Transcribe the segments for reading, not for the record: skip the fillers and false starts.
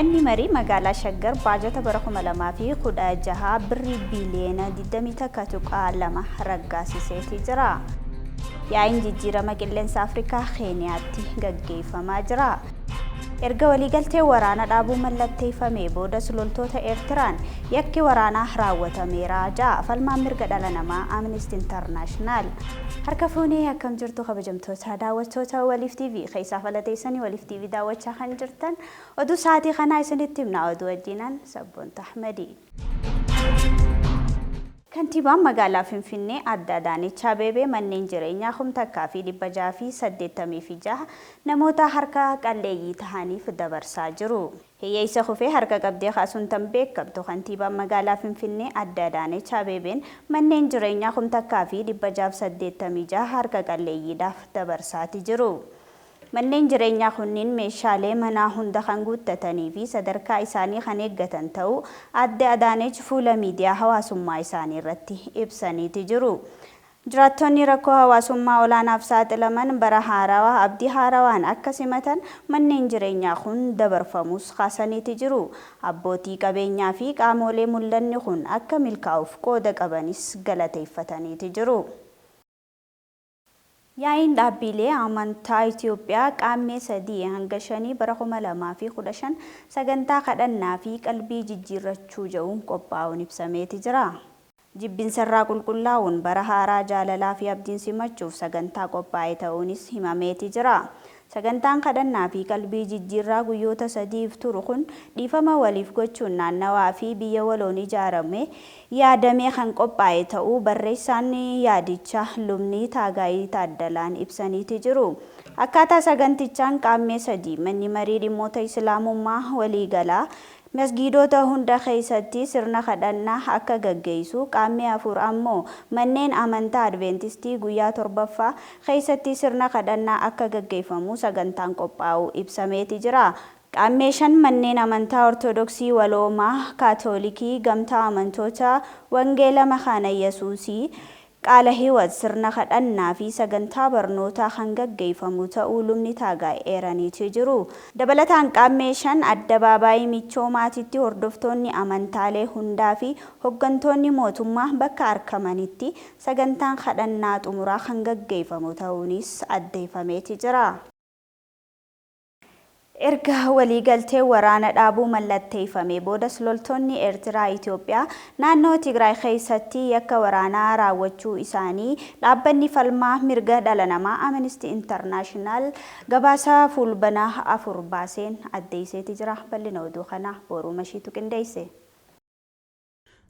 Manni marii magaalaa Shaggar baajata bara 2016 birrii biiliyoona 21.2 raggaasiseeti jira. Yaa'iin jijjiirama qilleensa Afrikaa Keeniyaatti gaggeeffamaa jira. Erga waliigaltee waraana dhaabuu mallatteeffamee boodas loltoota Eertiraan yakki waraanaa raawwatameera ja'a falmaan mirga dhala namaa Amnesty International. Harka fuunee, akkam jirtu kabajamtoota daawwattoota Waliif TV? Keessaa falateessanii Waliif TV daawwachaa kan jirtan, oduu sa'aatii kanaa isinitti himna. Oduu wajjiinan Sabboonta Ahmadi. Kantiibaan magaalaa Finfinnee Aadde Adaanech Abeebee manneen jireenyaa 1686 namoota harka qalleeyyii tahaniif dabarsaa jiru. Hiyyeessa kufee harka qabdee kaasuun tan beekamtu kantiibaan magaalaa Finfinnee Aadde Adaanech Abeebeen manneen jireenyaa 1686 harka qalleeyyiidhaaf dabarsaati jiru. Manneen jireenyaa kunniin meeshaalee manaa hunda kan guuttatanii fi sadarkaa isaanii kan eeggatan ta'uu Aadde Adaanech fuula miidiyaa hawaasummaa isaanii irratti ibsaniiti jiru. Jiraattonni rakkoo hawaasummaa olaanaaf saaxilaman bara haarawaa abdii haarawaan akka simatan manneen jireenyaa kun dabarfamuus kaasaniiti jiru. Abbootii qabeenyaa fi qaamoolee mul'anni kun akka milkaa'uuf qooda qabanis galateeffataniiti jiru. Yaa'iin dhaabbilee amantaa Itoophiyaa Qaammee 3 hanga 5 bara 2015 sagantaa kadhannaa fi qalbii jijjiirrachuu jedhuun qophaa'uun ibsameeti jira. Jibbinsarraa qulqullaa'uun bara haaraa jaalalaa fi abdiin simachuuf sagantaa qophaa'e ta'uunis himameeti jira. Sagantaan kadhannaa fi qalbii jijjiirraa guyyoota sadiif turu kun dhiifama waliif gochuun naannawaa fi biyya waloon ijaarame yaadamee kan qophaa'e ta'uu barreessaan yaadichaa Lubni Taagaayii Taaddalaan ibsaniiti jiru. Akkaataa sagantichaan Qaammee 3 Manni Marii Dhimmoota Islaamummaa Waliigalaa masgiidota hunda keessatti sirna kadhannaa akka gaggeessu, Qaammee 4 ammoo manneen amantaa Adventistii guyyaa 7ffaa keessatti sirna kadhannaa akka gaggeeffamu sagantaan qophaa'uu ibsameeti jira. Qaammee 5 manneen amantaa Ortodoksii Waloomaa, Kaatoolikii, Gamtaa Amantoota Wangeela Makaana Yesuusii, Qaala Hiwat sirna kadhannaa fi sagantaa barnootaa kan gaggeeffamu ta'uu Lubni Taagaay eeraniiti jiru. Dabalataan Qaammee 5 Addabaabaayii Michoomaatitti hordoftoonni amantaalee hundaa fi hoggantoonni mootummaa bakka arkamanitti sagantaan kadhannaa xumuraa kan gaggeeffamu ta'uunis addeeffameeti jira. Erga waliigalteen waraana dhaabuu mallatteeffamee boodas loltoonni Eertiraa Itoophiyaa naannoo Tigraay keessatti yakka waraanaa raawwachuu isaanii dhaabbanni falmaa mirga dhala namaa Amnesty International gabaasa Fuulbana 4 baaseen addeesseeti jira. Bal'ina oduu kanaa Booruu Mashiitu qindeesse.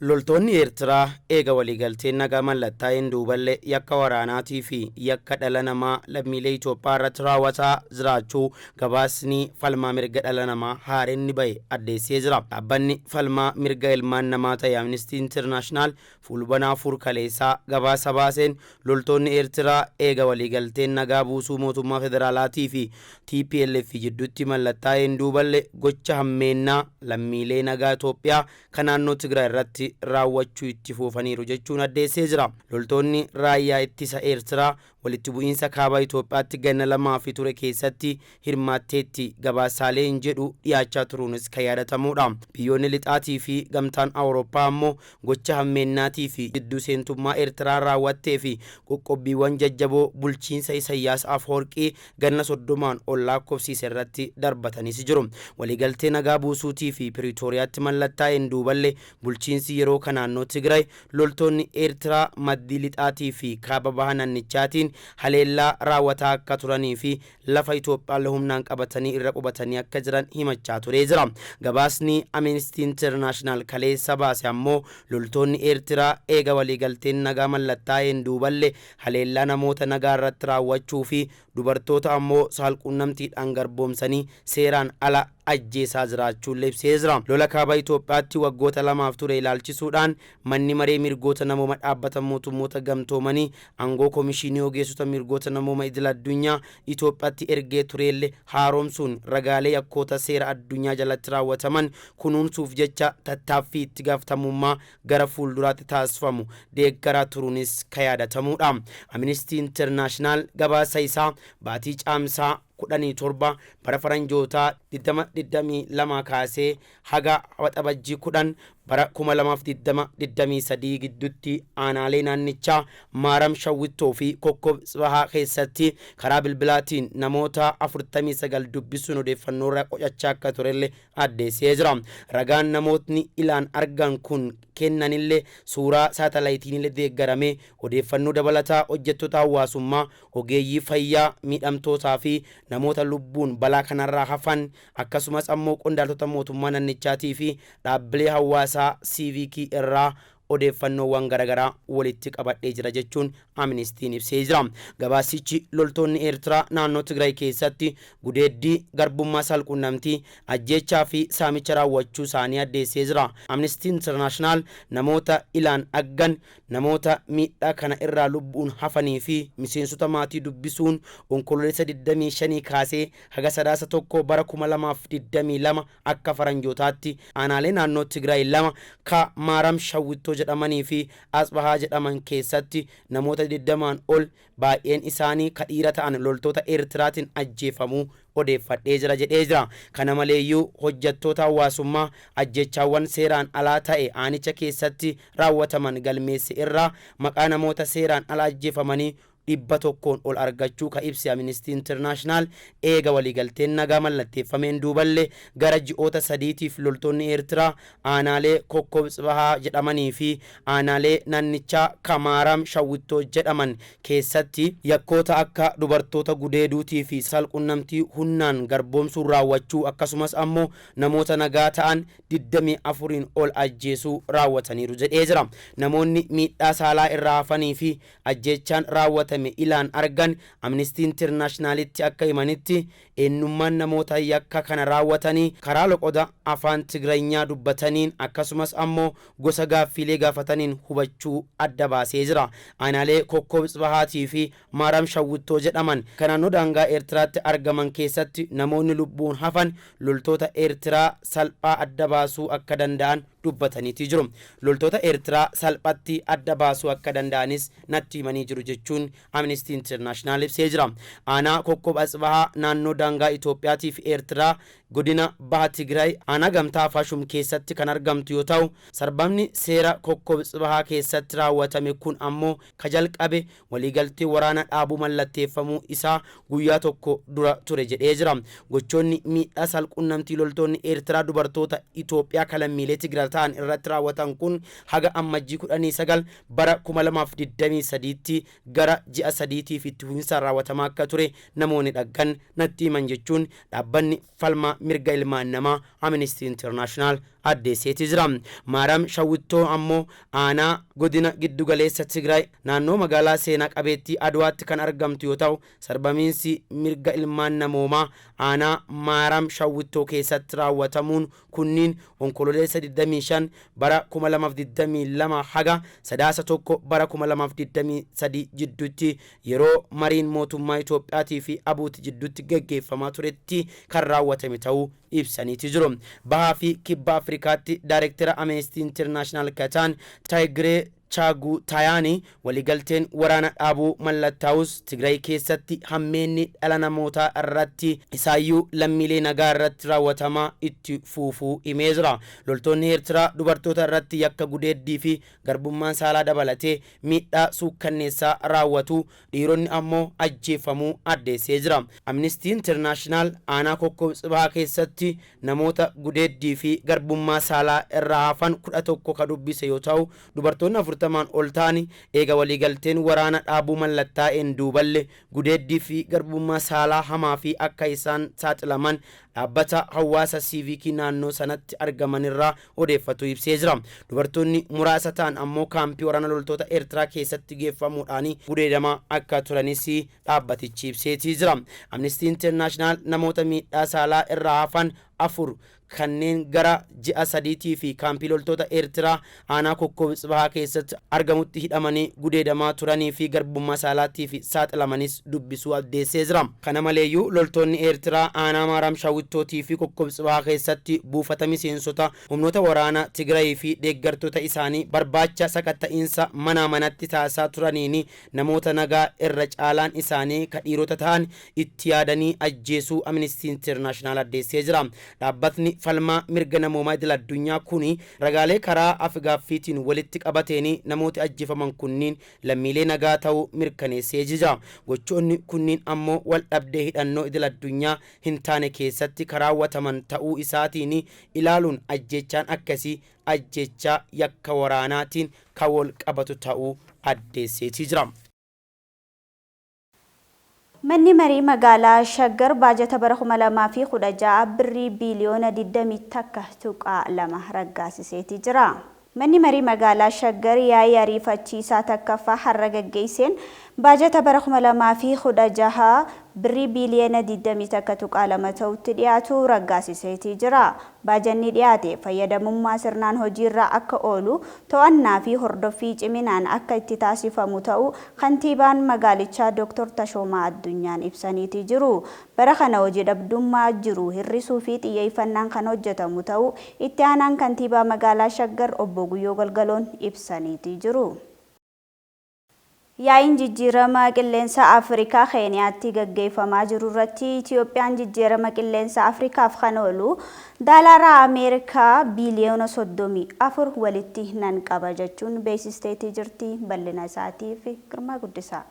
Loltoonni Eertiraa eega waliigalteen nagaa mallattaa'een duuballee yakka waraanaatii fi yakka dhala namaa lammiilee Itoophiyaa irratti raawwataa jiraachuu gabaasni falmaa mirga dhala namaa haareenni bahe addeessee jira. Dhaabbanni falmaa mirga ilmaan namaa ta'e Amnesty International Fuulbana 4 kaleessaa gabaasa baaseen, loltoonni Eertiraa eega waliigalteen nagaa buusuu mootummaa federaalaatii fi TPLF jidduutti mallattaa'een duuballe gocha hammeennaa lammiilee nagaa Itoophiyaa kan naannoo Tigraay irratti raawwachuu itti fuufaniiru jechuun addeessee jira. Loltoonni raayyaa ittisa Eertiraa walitti bu'iinsa kaaba Itoophiyaatti ganna lamaafi ture keessatti hirmaatteetti gabaasaaleen jedhu dhiyaachaa turuunis kan yaadatamuudha. Biyyoonni lixaatii fi Gamtaan Awurooppaa ammoo gocha hammeennaatii fi jidduu seentummaa Eertiraan raawwattee fi qoqqobbiiwwan jajjaboo bulchiinsa Isayyaas Afwarqii ganna 30n ol lakkoofsiise irratti darbataniis jiru. Waliigaltee nagaa buusuutii fi Piriitooriyaatti mallattaa'een duuballe bulchiinsi yeroo kan naannoo Tigraay loltoonni Eertiraa maddii lixaatii fi kaaba baha nannichaatiin haleellaa raawwataa akka turanii fi lafa Itoophiyaallee humnaan qabatanii irra qubatanii akka jiran himachaa turee jira. Gabaasni Amnesty International kaleessa baase ammoo loltoonni Eertiraa eega waliigalteen nagaa mallattaa'een duuballe haleellaa namoota nagaa irratti raawwachuu fi dubartoota ammoo saalquunnamtiidhaan garboomsanii seeraan ala ajjeesaa jiraachuullee ibsee jira. Lola kaaba Itoophiyaatti waggoota lamaaf ture ilaalchisuudhaan Manni Maree Mirgoota Namooma Dhaabbata Mootummoota Gamtoomanii aangoo Komishinii Ogeessota Mirgoota Namooma Idil Addunyaa Itoophiyaatti ergee tureelle haaromsuun ragaalee yakkoota seera addunyaa jalatti raawwataman kunuunsuuf jecha tattaaffii itti gaafatamummaa gara fuulduraatti taasifamu deeggaraa turuunis ka yaadatamuudha. Amnesty International gabaasa isaa baatii Caamsaa 17 bara faranjootaa 2022 kaasee haga Waxabajjii 10 bara 2023 gidduutti aanaalee naannichaa Maaram Shawwittoo fi Kokkob Tsibahaa keessatti karaa bilbilaatiin namoota 49 dubbisuun odeeffannoo irraa qocachaa akka turellee addeessee jira. Ragaan namootni ilaan argan kun kennanillee suuraa saatalaayitiinillee deeggaramee odeeffannoo dabalataa hojjettoota hawaasummaa, ogeeyyii fayyaa, miidhamtootaa fi namoota lubbuun balaa kanarraa hafan, akkasumas ammoo qondaaltota mootummaa naannichaatii fi dhaabbilee hawaasaa siiviikii irraa odeeffannoowwan garaagaraa walitti qabadhee jira jechuun Amnestiin ibsee jira. Gabaasichi loltoonni Eertiraa naannoo Tigraay keessatti gudeeddii, garbummaa saalqunnamtii, ajjeechaa fi saamicha raawwachuu isaanii addeessee jira. Amnesty International namoota ilaan aggan, namoota miidhaa kana irraa lubbuun hafanii fi miseensota maatii dubbisuun Onkololeessa 25 kaasee haga Sadaasa 1 bara 2022 akka faranjootaatti aanaalee naannoo Tigraay lama ka Maaram Shawwittoo jedhamanii fi Asbahaa jedhaman keessatti namoota 20n ol, baay'een isaanii ka dhiira ta'an, loltoota Eertiraatiin ajjeefamuu odeeffadhee jira jedhee jira. Kana maleeyyuu hojjettoota hawaasummaa ajjeechaawwan seeraan alaa ta'e aanicha keessatti raawwataman galmeesse irraa maqaa namoota seeraan ala ajjeefamanii 100n ol argachuu ka ibse Amnesty International, eega waliigalteen nagaa mallatteeffameen duuballee gara ji'oota sadiitiif loltoonni Eertiraa aanaalee Kokkob Tsibahaa jedhamanii fi aanaalee naannichaa Kamaaram Shawwittoo jedhaman keessatti yakkoota akka dubartoota gudeeduutii fi salqunnamtii humnaan garboomsuun raawwachuu, akkasumas ammoo namoota nagaa ta'an 24n ol ajjeesuu raawwataniiru jedhee jira. Namoonni miidhaa saalaa irraa hafanii fi ajjeechaan raawwatame ilaan argan Amnesty Internationalitti akka himanitti, eenyummaan namoota yakka kana raawwatanii karaa loqoda afaan Tigraynyaa dubbataniin, akkasumas ammoo gosa gaaffiilee gaafataniin hubachuu adda baasee jira. Aanaalee Kokkob Tsibahaatii fi Maaram Shawwittoo jedhaman kan naannoo daangaa Eertiraatti argaman keessatti namoonni lubbuun hafan loltoota Eertiraa salphaa adda baasuu akka danda'an dubbataniiti jiru. Loltoota Eertiraa salphatti adda baasuu akka danda'anis natti himanii jiru jechuun Amnesty International ibsee jira. Aanaa Kokkob Atsibahaa naannoo daangaa Itoophiyaatii fi Eertiraa, godina Baha Tigraay, aanaa Gamtaa Afaashum keessatti kan argamtu yoo ta'u, sarbamni seera Kokkob Tsibahaa keessatti raawwatame kun ammoo ka jalqabe waliigaltee waraana dhaabuu mallatteeffamuu isaa guyyaa tokko dura ture jedhee jira. Gochoonni miidhaa salqunnamtii loltoonni Eertiraa dubartoota Itoophiyaa kalammiilee Tigraay ta'an irratti raawwatan kun haga Ammajjii 19 bara 2023tti gara ji'a sadiitiif itti fufinsaan raawwatamaa akka ture namoonni dhaggan natti himan jechuun dhaabbanni falmaa mirga ilmaan namaa Amnesty International addeesseeti jira. Maaram Shawwittoo ammoo aanaa godina giddugaleessa Tigraay naannoo magaalaa seenaa qabeettii Adwaatti kan argamtu yoo ta'u, sarbamiinsi mirga ilmaan namoomaa aanaa Maaram Shawwittoo keessatti raawwatamuun kunniin Onkololeessa 25 bara 2022 haga Sadaasa 1 bara 2023 jidduutti yeroo mariin mootummaa Itoophiyaatii fi Abuuti jidduutti geggeeffamaa turetti kan raawwatame ta'uu ibsaniiti jiru. Bahaa fi Kibba Afrikaatti Daayirektara Amnesty International kataan Taayigiree Chaaguu Taayaanii, waliigalteen waraana dhaabuu mallattaa'us Tigraay keessatti hammeenni dhala namootaa irratti, isaayyuu lammiilee nagaa irratti raawwatamaa itti fufuu himee jira. Loltoonni Eertiraa dubartoota irratti yakka gudeeddii fi garbummaan saalaa dabalatee miidhaa suukkanneessaa raawwatu, dhiironni ammoo ajjeefamuu addeessee jira. Amnesty International aanaa Kokkob Tsibahaa keessatti namoota gudeeddii fi garbummaa saalaa irraa hafan 11 ka dubbise yoo ta'u, dubartoonni 40n ol ta'an eega waliigalteen waraana dhaabuu mallattaa'een duuballe gudeeddii fi garbummaa saalaa hamaa fi akka isaan saaxilaman dhaabbata hawaasa siivikii naannoo sanatti argamanirraa odeeffatu ibsee jira. Dubartoonni muraasa ta'an ammoo kaampii waraana loltoota Eertiraa keessatti geeffamuudhaan gudeedamaa akka turanis dhaabbatichi ibseetii jira. Amnesty International namoota miidhaa saalaa irraa hafan 4 kanneen gara ji'a sadiitii fi kaampii loltoota Eertiraa aanaa Kokkoob Tsibahaa keessatti argamutti hidhamanii gudeedamaa turanii fi garbummaa saalaatii fi saaxilamanis dubbisuu addeessee jira. Kana maleeyyuu loltoonni Eertiraa aanaa Maaraam Shaawwittootii fi Kokkoob Tsibahaa keessatti buufata miseensota humnoota waraanaa Tigraayii fi deeggartoota isaanii barbaacha sakatta'iinsa manaa manatti taasisaa turaniin namoota nagaa irra caalaan isaanii ka dhiirota ta'an itti yaadanii ajjeesuu Amnesty International addeessee jira. Dhaabbatni falmaa mirga namoomaa idil addunyaa kun ragaalee karaa af-gaaffiitiin walitti qabateen namooti ajjeefaman kunniin lammiilee nagaa ta'uu mirkaneessee jira. Gochoonni kunniin ammoo wal dhabdee hidhannoo idil addunyaa hin taane keessatti karaawwataman ta'uu isaatiin ilaaluun ajjechaan akkasii ajjechaa yakka waraanaatiin kan wal qabatu ta'uu addeesseetii jira. Manni marii magaalaa Shaggar baajata bara 2016 birrii biiliyoona 21.2 raggaasiseeti jira. Manni marii magaalaa Shaggar yaa'ii ariifachiisaa takkaffaa har'a gaggeesseen baajata bara 2016 birrii biiliyoona 21.2 ta'utti dhiyaatu raggaasiseetii jira. Baajanni dhiyaate fayyadamummaa sirnaan hojiirra akka oolu to'annaa fi hordoffii ciminaan akka itti taasifamu ta'u kantiibaan magaalichaa Dr. Tashoomaa Addunyaan ibsaniitii jiru. Bara kana hojii dhabdummaa jiru hir'isuu fi xiyyeeffannaan kan hojjetamu ta'u itti aanaan kantiibaa magaalaa Shaggar obbo Guyyoo Galgaloon ibsaniitii jiru. Yaa'iin jijjiirama qilleensa Afrikaa Keeniyaatti gaggeeffamaa jiru irratti Itiyoophiyaan jijjiirama qilleensa Afrikaaf kan oolu daalaara Ameerikaa biiliyoona 34 walitti nan qaba jechuun beeksisteetii jirti. Bal'ina isaatiif Girmaa Guddisaa.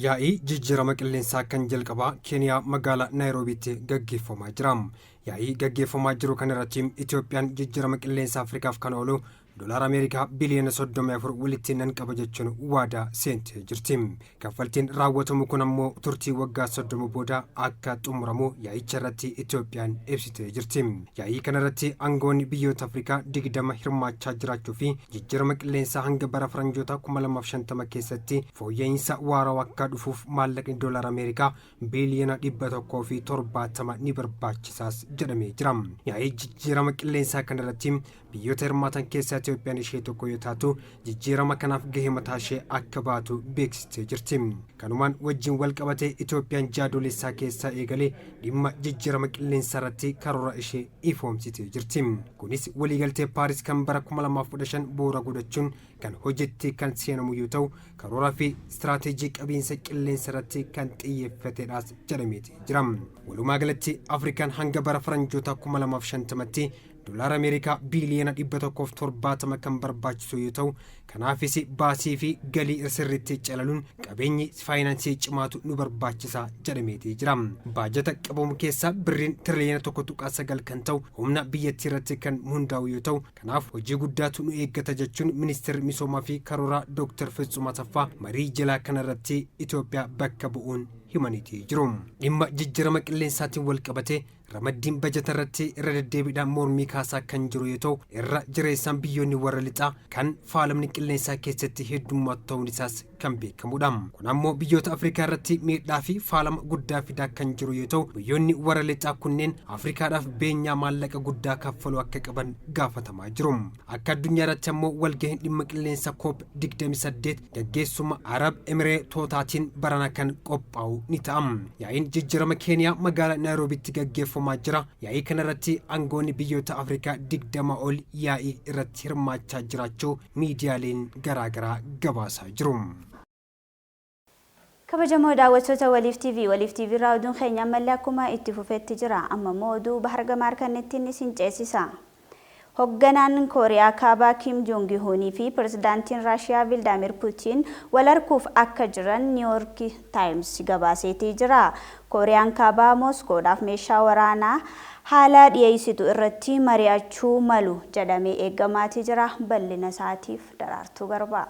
Yaa'ii jijjiirama qilleensaa kan jalqabaa Keeniyaa magaalaa Naayiroobiitti gaggeeffamaa jira. Yaa'ii gaggeeffamaa jiru kana irratti Itiyoophiyaan jijjiirama qilleensa Afrikaaf kan oolu doolaara Ameerikaa biliyoona 34 walitti nan qaba jechuun waadaa seentee jirti. Kaffaltiin raawwatamu kun ammoo turtii waggaa 30 booda akka xumuramu yaa'icha irratti Itiyoophiyaan ibsitee jirti. Yaa'ii kana irratti aangoonni biyyoota Afrikaa 20 hirmaachaa jiraachuu fi jijjiirama qilleensaa hanga bara faranjoota 2050 keessatti fooyya'insa waarawaa akka dhufuuf maallaqni doolaara Ameerikaa biliyoona 170 ni barbaachisaas jedhamee jira. Yaa'ii jijjiirama qilleensaa kana irratti biyyoota hirmaatan keessaa Itiyoophiyaan ishee tokko yoo taatu jijjiirama kanaaf gahee mataa ishee akka baatu beeksistee jirti. Kanumaan wajjin wal qabatee Itiyoophiyaan jaadoolessaa keessaa eegalee dhimma jijjiirama qilleensaa irratti karoora ishee ifoomsitee jirti. Kunis waliigaltee Paaris kan bara 2015 bu'uura godhachuun kan hojiitti kan seenamu yoo ta'u karoora fi istiraateejii qabiinsa qilleensa irratti kan xiyyeeffatedhaas jedhameeti jira. Walumaa galatti Afrikaan hanga bara faranjoota 2050tti doolaara Ameerikaa biiliyoona 170 kan barbaachisu yoo ta'u kanaafis baasii fi galii sirriitti calaluun qabeenyi faayinaansii cimaatu nu barbaachisa jedhameetii jira. Baajata qabamu keessaa birriin tiriliyoona 1.9 kan ta'u humna biyyattii irratti kan hundaa'u yoo ta'u kanaaf hojii guddaatu nu eeggata jechuun ministeerri misoomaa fi karooraa Dr. Fitsum Asaffaa marii jalaa kanarratti Itoophiyaa bakka bu'uun himaniitii jiru. Dhimma jijjiirama qilleensaatiin wal qabatee ramaddiin bajata irratti irra deddeebiidhaan mormii kaasaa kan jiru yoo ta'u irra jireessaan biyyoonni warra lixaa kan faalamni qilleensaa keessatti heddummaatu ta'uun isaas kan beekamudha. Kun ammoo biyyoota Afrikaa irratti miidhaa fi faalama guddaa fidaa kan jiru yoo ta'u biyyoonni warra lixaa kunneen Afrikaadhaaf beenyaa maallaqa guddaa kaffaluu akka qaban gaafatamaa jiru. Akka addunyaa irratti ammoo walgahiin dhimma qilleensa COP 28 gaggeessuma Arab Emireetotaatiin barana kan qophaa'u ni ta'a. Yaa'iin jijjiirama Keeniyaa magaalaa Naayiroobiitti gaggeeffamaa jira. Yaa'ii kanarratti aangoonni biyyoota Afrikaa 20 ol yaa'ii irratti hirmaachaa jiraachuu miidiyaaleen garaagaraa gabaasaa jiru. Kabajamoo daawwattoota Waliif TV, Waliif TV irraa oduun keenya ammallee akkuma itti fufetti jira. Amma immoo oduu Bahar Gamaar kan ittiin isin ceesisa. Hoogganaan Kooriyaa Kaabaa Kim Jong Unii fi Pirezidaantiin Raashiyaa Vilaadimir Puutiin wal arguuf akka jiran New York Times gabaaseetii jira. Kooriyaan Kaabaa Mooskoodhaaf meeshaa waraanaa haala dhiyeessitu irratti mari'achuu malu jedhamee eegamaatii jira. Bal'ina isaatiif Daraartuu Garbaa.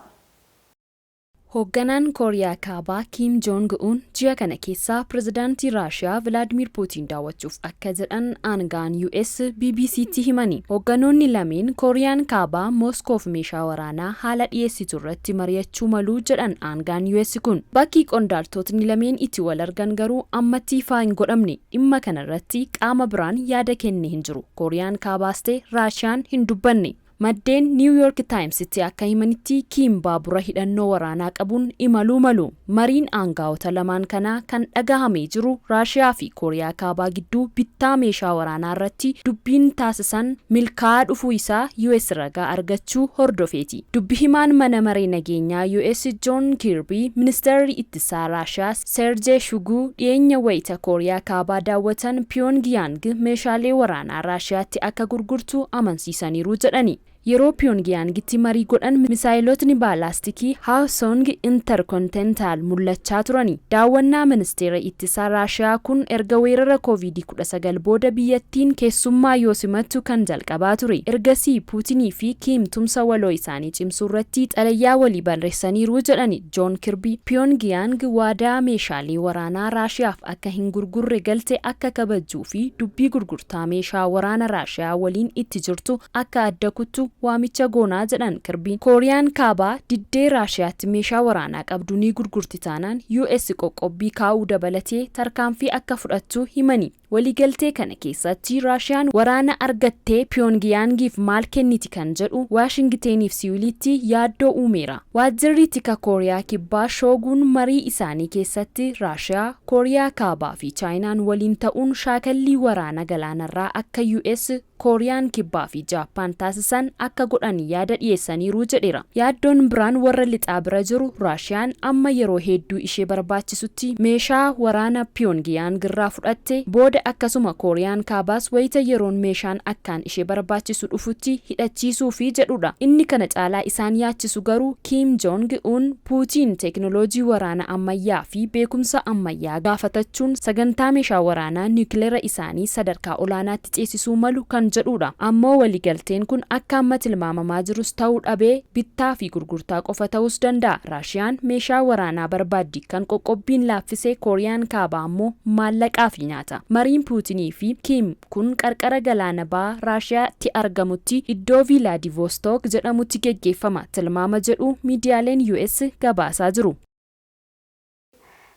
Hoogganaan Kooriyaa Kaabaa Kiim Joong Un ji'a kana keessa pirezidaantii Raashiyaa Vilaadimir Puutiin daawwachuuf akka jedhan aangaan US BBCtti himani. Hoogganoonni lameen Kooriyaan Kaabaa Mooskoof meeshaa waraanaa haala dhiyeessitu irratti mari'achuu maluu jedhan aangaan US kun. Bakki qondaaltotni lameen itti wal argan garuu ammatti ifaa hin godhamne. Dhimma kanarratti qaama biraan yaada kenne hin jiru. Kooriyaan Kaabaas ta'e Raashiyaan hin dubbanne. Maddeen New York Timesitti akka himanitti Kiim baabura hidhannoo waraanaa qabuun imaluu malu. Mariin aangaa'ota lamaan kanaa kan dhagahamee jiru Raashiyaa fi Kooriyaa Kaabaa gidduu bittaa meeshaa waraanaa irratti dubbiin taasisan milkaa'aa dhufuu isaa US ragaa argachuu hordofeeti. Dubbi himaan mana maree nageenyaa US John Kirby, ministeerri ittisaa Raashiyaa Sergey Shoigu dhiyeenya wayita Kooriyaa Kaabaa daawwatan Pyongyang meeshaalee waraanaa Raashiyaatti akka gurgurtu amansiisaniiru jedhani. Yeroo Pyongyangtti marii godhan misaayilotni baalaastikii Hwasong Intercontinental mul'achaa turani. Daawwannaa ministeera ittisaa Raashiyaa kun erga weerara COVID-19 booda biyyattiin keessummaa yoo simattu kan jalqabaa ture. Ergasii Puutinii fi Kiim tumsa waloo isaanii cimsuu irratti xalayaa walii barreessaniiru jedhani Joon Kirbii. Pyongyang waadaa meeshaalee waraanaa Raashiyaaf akka hin gurgurre galte akka kabajjuu fi dubbii gurgurtaa meeshaa waraana Raashiyaa waliin itti jirtu akka adda kuttu waamicha goonaa jedhan Kirbiin. Kooriyaan Kaabaa diddee Raashiyaatti meeshaa waraanaa qabdu ni gurgurti taanaan US qoqqobbii kaa'uu dabalatee tarkaanfii akka fudhattu himani. Waliigaltee kana keessatti Raashiyaan waraana argattee Pyongyangif maal kenniti kan jedhu Waashingteniif Siwulitti yaaddoo uumeera. Waajjirri tika Kooriyaa Kibbaa Shooguun marii isaanii keessatti Raashiyaa, Kooriyaa Kaabaa fi Chaayinaan waliin ta'uun shaakallii waraana galaanarraa akka US, Kooriyaan Kibbaa fi Jaappaan taasisan akka godhan yaada dhiyeessaniiru jedheera. Yaaddoon biraan warra lixaa bira jiru Raashiyaan amma yeroo hedduu ishee barbaachisutti meeshaa waraana Pyongyang irraa fudhatte booda akkasuma Kooriyaan Kaabaas wayita yeroon meeshaan akkaan ishee barbaachisu dhufutti hidhachiisuu fi jedhudha. Inni kana caalaa isaan yaachisu garuu Kim Jong Un Puutiin teekinooloojii waraana ammayyaa fi beekumsa ammayyaa gaafatachuun sagantaa meeshaa waraanaa niwukileera isaanii sadarkaa olaanaatti ceesisuu malu kan jedhudha. Ammoo waliigalteen kun akka amma tilmaamamaa jirus ta'uu dhabee bittaa fi gurgurtaa qofa ta'uus danda'a. Raashiyaan meeshaa waraanaa barbaaddi, kan qoqqobbiin laaffisee Kooriyaan Kaabaa ammoo maallaqaa fi nyaata. Mariin Puutinii fi Kiim kun qarqara galaana bahaa Raashiyaatti argamutti iddoo Vilaadivostook jedhamutti geggeeffama tilmaama jedhu miidiyaaleen US gabaasaa jiru.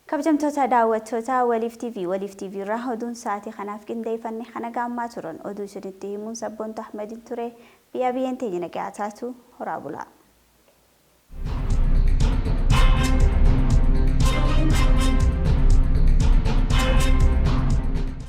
Kabajamtoota daawwattoota Waliif TV, Waliif TV irraa oduun sa'aatii kanaaf qindeeffanne kana gaammaa turan. Oduu isinitti himuun Sabboontu Ahmediin ture. Biyya biyyeen teenya nagaa taatu, horaa bulaa.